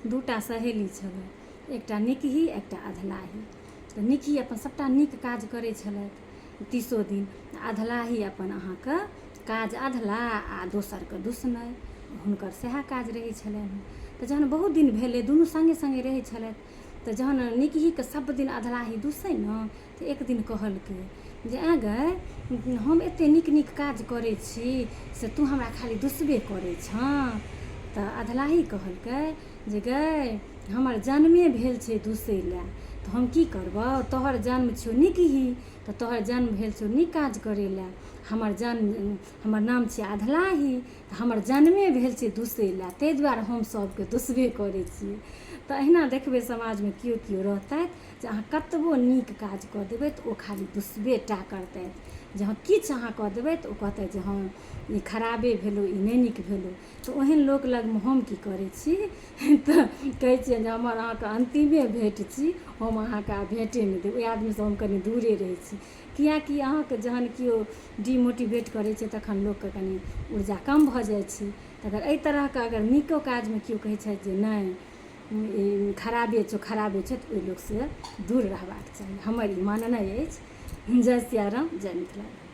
दूटा सहेली छलै, एकटा निकही, एकटा अधलाही। तऽ निकही अपन सभटा नीक काज करै छलथि 30 दिन, अधलाही अपन अहाँके काज अधलाह आ दोसरके दुसनाइ, हुनकर सएह काज रहै छलनि। तऽ जहन बहुत दिन भेलै, दुनू सङ्गे सङ्गे रहै छलथि, तऽ जहन निकहीके सभ दिन अधलाही दुसै ने, तऽ एक दिन कहलकै जे ऐँ गै, हम एतेक नीक नीक काज करै छी से तू हमरा खाली दुसबे करै छँ? तऽ अधलाही कहलकै जे गै, हमर जन्मे भेल छै दुसै लए, तऽ हम की करबौ? तोहर जन्म छियौ निकही, तऽ तोहर जन्म भेल छौ नीक काज करै लए। हमर जन्म, हमर नाम छियै अधलाही, तऽ हमर जन्मे भेल छै दुसै लए, ताहि दुआरे हम सभके दुसबे करै छियै। तऽ अहिना देखबै समाजमे केओ केओ रहतथि जे अहाँ कतबो नीक काज कऽ देबै तऽ ओ खाली दुसबे टा करतथि। जे हँ, किछु अहाँ कऽ देबै तऽ ओ कहतथि जे हँ, ई खराबे भेलौ, ई नहि नीक भेलौ। तऽ ओहन लोक लगमे हम की करै छी? तऽ कहै छियनि जे हमर अहाँके अन्तिमे भेँट छी, हम अहाँके आब भेँटे नहि देब। ओहि आदमीसँ हम कनि दूरे रहै छी, किएकि अहाँके जहन केओ डिमोटिवेट करै छै तखन लोकके कनि ऊर्जा कम भऽ जाइ छै। तऽ अगर एहि तरहके अगर नीको काजमे केओ कहै छथि जे नहि, ई खराबे छौ, खराबे छौ, तऽ ओहि लोकसँ दूर रहबाक चाही, हमर ई माननाइ अछि। जय सियाराम, जय मिथिला।